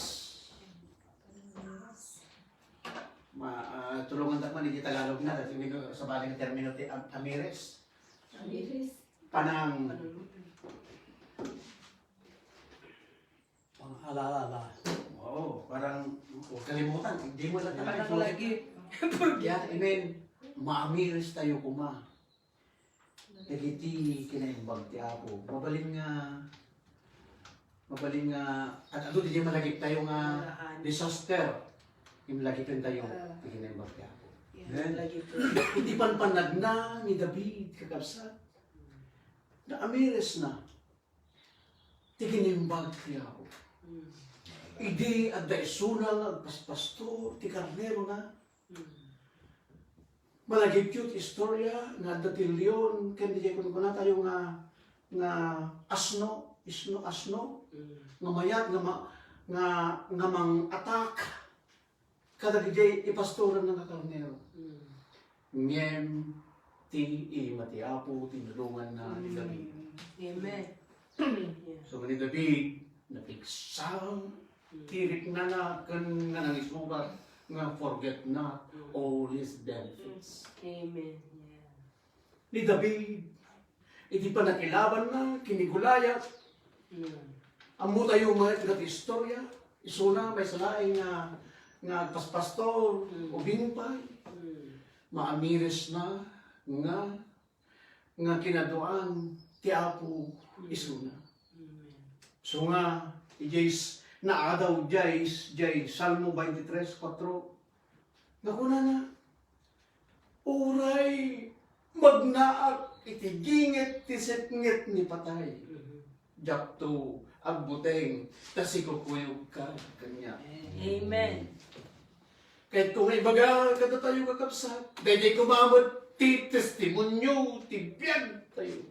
Ma-, ah, tulungan ta man iti Tagalog na, dati may sabali nga termino ti am-, amiris. Panang, pang-alala. Oo, parang, huwag kalimutan, hindi mo lang talaga lagi. Yeah, amen. Maamiris tayo koma. Dagiti kinaimbag ti Apo. Mabalin nga, mabalin nga, at adu, di malagip tayo nga disaster. Imlagipen tayo, ah, ti kinaimbag ti Apo. Amen. Iti panpanagna ni David, kakabsat, naamiris na ti kinaimbag ti Apo. Idi adda isuna nga agpaspastor ti karnerona, malagipyo ti istorya nga adda ti leon ken diay kunkunatayo nga, nga asno, isno, asno, nga mayat, nga ma-, nga, nga mang-attack kadagiti ipastoran nga karnero. Ngem ti ima ti Apo tinulonganna ni David. Amen. Yeah. So, ni David, napigsa ti riknana ken nga nangisurat nga forget not all his benefits. Amen. Yeah. Ni David, iti pannakilabanna ken ni Goliath, ammotayo met nga ti istorya, isuna maysa laeng nga, nga agpaspastor, ubing pay, maamirisna nga, nga kinaduan ti Apo isuna. So nga, idiay s-, naadaw diay s-, diay Salmo twenty-three four, nga kunana, "Uray magnaak iti ginget ti sepnget ni patay, diakto agbuteng ta sikukuyogka kaniak." Amen. Kayatko nga ibaga kadatayo, kakabsat, daydiay koma met ti testimonio ti biagtayo.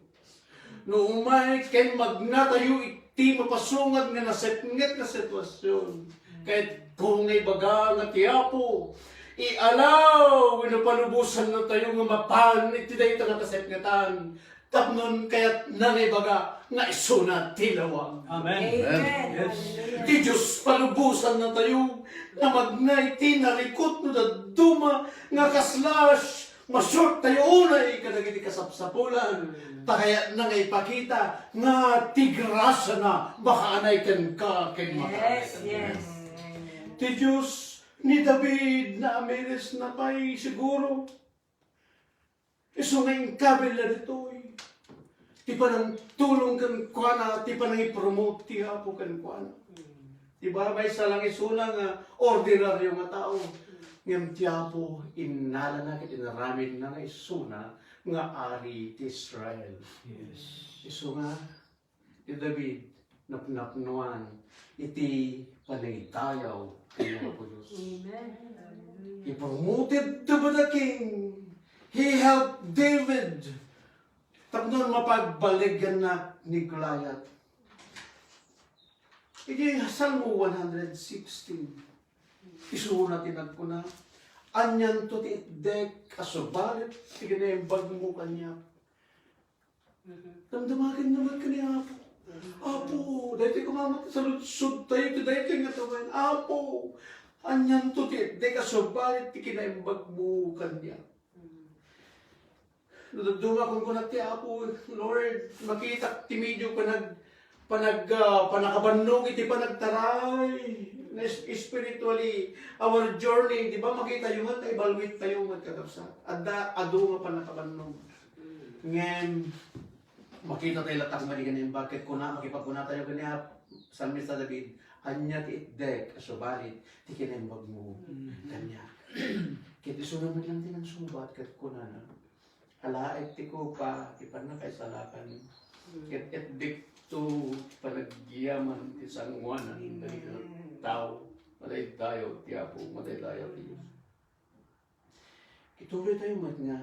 No umay ken magnatayo iti mapasungad nga nasepnget nga sitwasyon, kayatko nga ibaga nga ti Apo, ialaw wenno palubosannatayo nga mapan iti dayta nga kasepngetan, tapno kayatna nga ibaga nga isuna ti lawag. Amen. Amen. Yes. Hallelujah. Ti Dios palubosannatayo nga magna iti narikut no dadduma nga kasla Masuot tayo unay kadagiti kasapsapulan, ta kayatna nga ipakita nga ti grasiana makaanay kenka ken makaanay. Yes, yes. Ti Dios ni David, naamirisna pay siguro. Isu nga inkabil na ditoy. Ti panangtulong kenkuana, ti panangipromote ti Apo kenkuana. Di ba, maysa lang isuna nga ordinaryo nga tao. Ngem ti Apo, innalana ket inaramidna nga isuna nga ari ti Israel. Yes. Isu nga, ni David, napnapnoan iti panagdayaw ken Apo Dios. Amen. He promoted David a king. He helped David tapno mapagbaligyanna ni Goliath. Iti Salmo one hundred sixteen, isuna ti nagkuna, "Anianto ti itdek a subalit ti kinaimbagmo kaniak?" Damdamagen naman kani Apo. Apo, daytoy koma met saludsodtayo ti daytoy nga tawen. Apo, anianto ti itdek a subalit ti kinaimbagmo kaniak? No dadduma, kunkunak ti Apo, Lord, makitak ti medio panag-, panag-, ah, pannakabannog iti panagtaray. Na is-, spiritually, our journey, di ba, makitayo man, ta ibalwittayo man, kakabsat. Adda, adu nga pannakabannog. Ngem, makita tayo latta nga madi nga naimbag, ket kuna, makipagkuna tayo kaniak, Salmista David, "Ania ti itdek a subalit ti kinaimbagmo kaniak?" Ket isuna met lang ti nangsubat, ket kunana, "Alaek ti kopa ti pannakaisalakan, ket itdekto ti panagyaman ti sangoanan dagiti tao." Madaydayaw ti Apo, madaydayaw ti Dios. Ituloy tayo met nga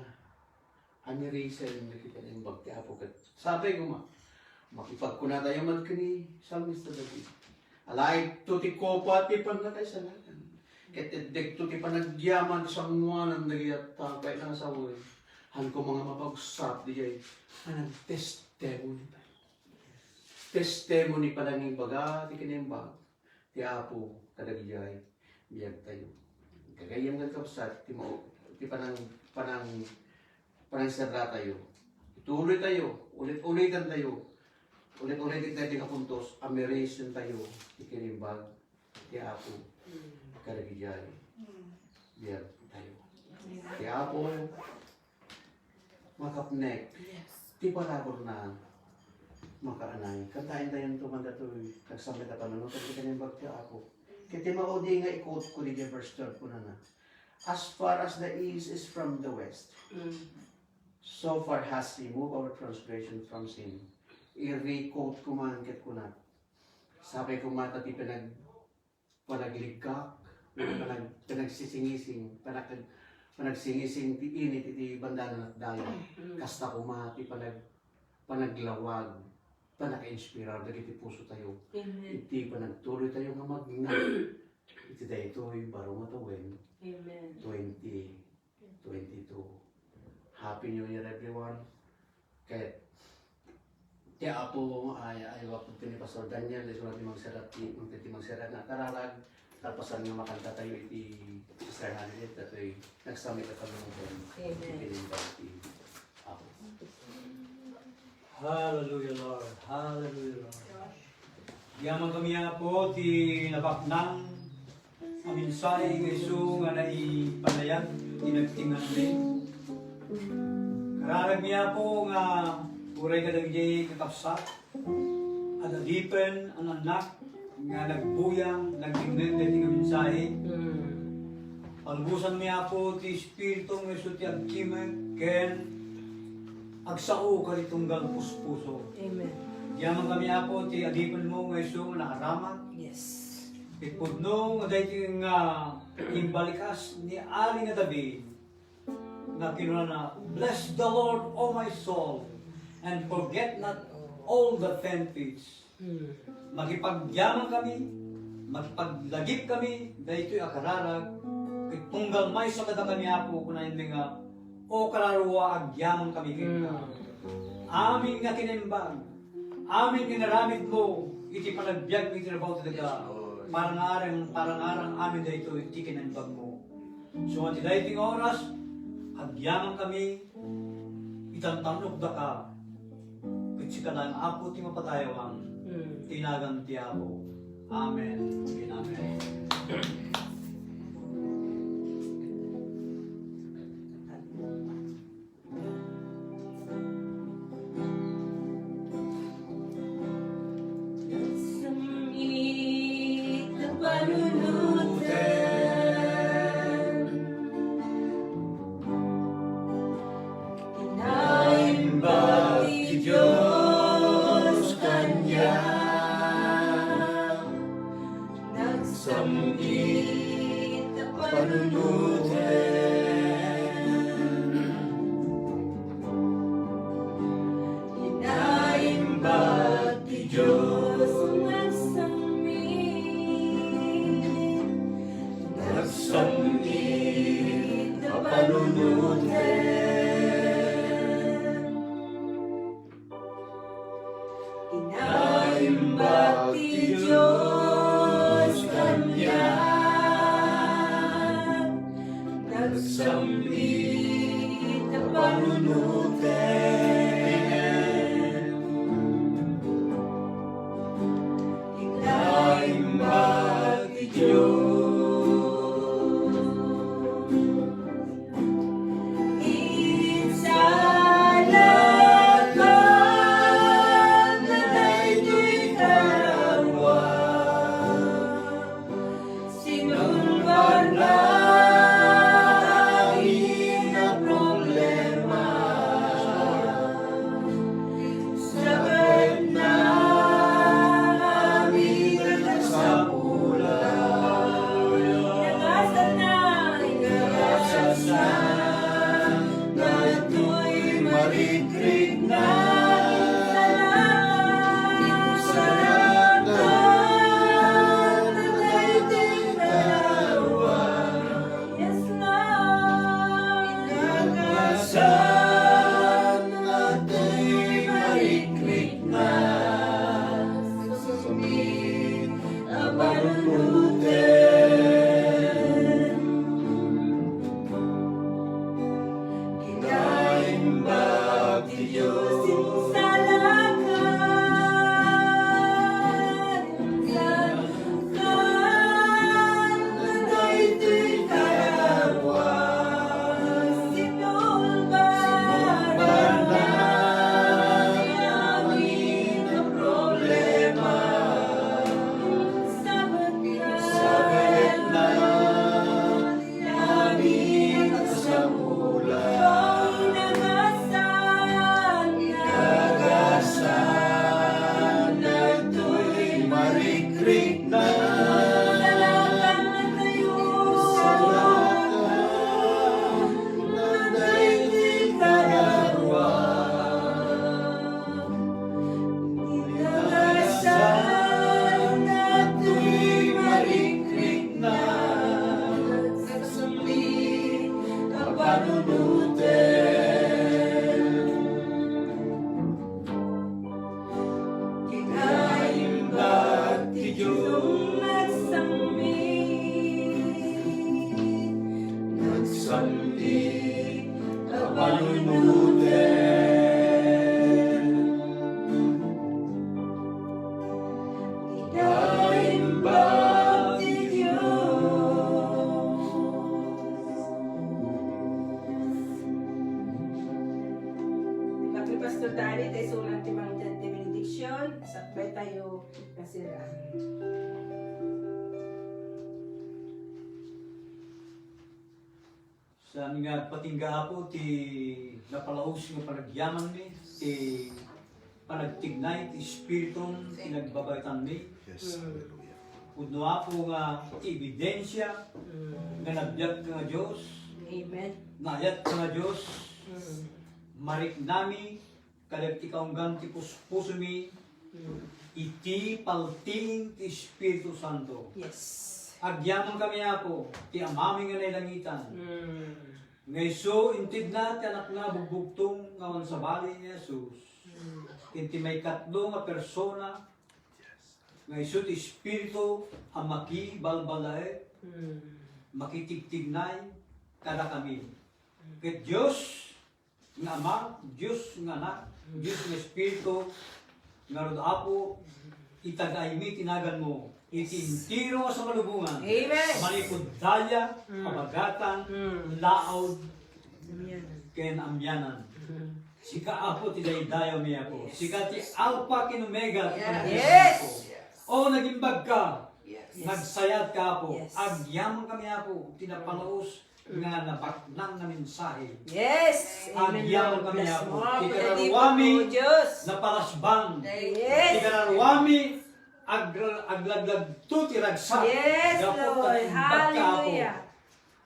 amirisen dagiti naimbag ti Apo ket sapay koma, makipagkuna tayo met ken ni Salmista David. Alaekto ti kopa ti pannakaisalakan, ket itdekto ti panagyaman ti sangoanan dagiti tao. Ket nasawen, han koma nga mapagsap diay panagtestimony tayo. Testimony, panangibaga ti kinaimbag ti Apo kadagiti biagtayo. Gagayyem ken kabsat, ti mao, ti panang, panang, panangserratayo, ti Tuloy tayo, ulit-ulitan tayo. Ulit-ulitan tayo ti kapuntos, amerasen tayo ti kinimbag ti Apo. Mm. Kadagiti biag tayo. Ti Apo, makapnek. Yes. Ti parabur na makaanay. Kantaen tayo to, man datoy, kagsam na katanungan, ti kinimbag ti Apo. Ket ti maudi nga i-quote ko, di verse twelve, kunana, "As far as the east is from the west, Mm. so far has He moved our transgression from sin." I-re-quote ko man ket kuna, sapay ko man ta ti panag-, panaglikkak, panag-, panagsisingising, panag-, panagsingising ti init iti banda nga dakdayag. Mm. Kasta koma ti panag-, panaglawag, panakainspirar dagiti puso tayo. Amen. Iti panagtuloy tayo nga magna iti daytoy baro nga tuwen, Amen. twenty twenty-two. Happy New Year, everyone. Ket ti Apo ay, ay, wa pud ni Pastor Daniel, isu ti mangserrek ti, ti mangserrek nga kararag, kalpasan nga makanta tayo iti Sister Hannah, datoy nagsami ka kami ng Amen. Iti lingkod ti Apo. Hallelujah, Lord. Hallelujah, Lord. Yaman kami, Apo, ti nabaknang a mensahe nga isu nga naipanayag ti nagtingan mi. Kararag mi, Apo, nga uray kadagiti kakabsat, ad-adipen, an-annak, nga nagbuyang, nagdengngeg daytoy nga mensahe. Mm. Palubosam mi, Apo, ti Espiritu nga isu ti agkimeg ken agsao kadi tunggal puspuso. Amen. Yaman kami, Apo, ti adipenmo nga isu nga naaramat. Yes. Ket pudno nga daytoy nga imbalikas ni Ari nga David nga kinunana, "Bless the Lord, O my soul, and forget not all the benefits." Hmm. Makipagyaman kami, makipaglagip kami, daytoy a kararag, ket tunggal maysa kadakami, Apo, kunaenmi nga, "O kararua, agyaman kami kenka." Hmm. Amin nga kinaimbag, amin nga inaramidmo iti panagbiag iti trabaho ti daga, Yes, Lord. Parangarang, parangarang amin daytoy ti kinaimbagmo. Isu nga ti daytoy nga oras, agyaman kami, itantanokdaka, ket sika laeng, Apo, ti mapadayawam. Mm. Ti nagan ti Apo. Amen. Amen. Nagsam-it a panunoten, inaimbag ti Dios kaniak. Nagsam-it a panunoten, inaimbag ti Dios. Nagsam-it, nagsam-it a panunoten. Inaimbag ti Dios kaniak, nagsam-it a panunoten. Inaimbag ti Dios. Insalakan na daytoy kararuan. Sinumpar na amin a problema. Kinaimbag ti Dios. Nagsanmi, nagsanmi a panunoten. Kinaimbag ti Dios. Ni Pastor Dani, ta isulat ti mangted ti benediction, sakbay tayo, Pastor Dani. Saan nga agpatingga, Apo, ti napalaus nga panagyamanmi, ti panagtignay ti Espiritum ti nagbabaytanmi. Yes, hallelujah. Pudno, Apo, nga ti ebidensia nga nagbiag ka nga Dios, Amen. Naayat ka nga Dios, Mm. mariknami, kadagiti kaunggan ti puspusomi, Mm. iti paltiing ti Espiritu Santo. Yes. Agyamankami, Apo, ti Amami nga nailangitan. Mm. Nga isu intedna ti Anakna a bugbugtong nga awan sabali ni Jesus. Mm. Ken ti maikatlo nga persona, nga isu ti Espiritu a makibalbalaek, Mm. makitigtignay kadakami. Ket Dios nga Ama, Dios nga Anak, Dios nga Espiritu, ngarud, Apo, itagaymi ti naganmo iti entero nga samalubongan. Amen. Manipud daya, Mm. kabagatan, Mm. laod, Amen. ken amianan. Mm. Sika, Apo, ti daydayawmi, Apo. Yes. Sika ti Alpha ken Omega, ti Yes. panagbiag, Apo. Yes. O, nagimbag ka. Yes. Nagsayat ka, Apo. Yes. Agyamankami, Apo, ti napalaus nga nabaknang nga mensahe. Yes. Amen, Lord. Agyamankami, Bless Apo. mo, Ti Apo. Kararuami, Dios. Napalasbang. Yes. Ti kararuami, agra-, aglaglagto ti ragsak. Yes, Gapu ta Lord. Imbag ka, Apo. Hallelujah.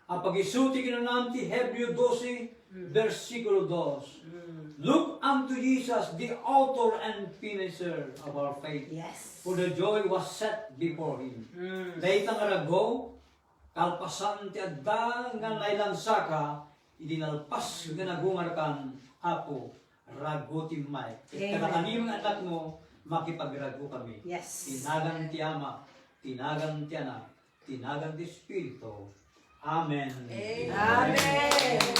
Apag-isu ti kinunam ti Hebreo dose, Mm. bersikulo dos. Mm. Look unto Jesus, the author and finisher of our faith. Yes. For the joy was set before him. Mm. Dayta nga rago, kalpasan ti adda nga nailansaka, idi nalpas nga nagungarkan, Apo, rago ti mayat. Amen. Kadakami nga annakmo, makipagrago kami. Yes. Ti nagan ti Ama, ti nagan ti Anak, ti nagan ti Espiritu. Amen. Amen. Amen.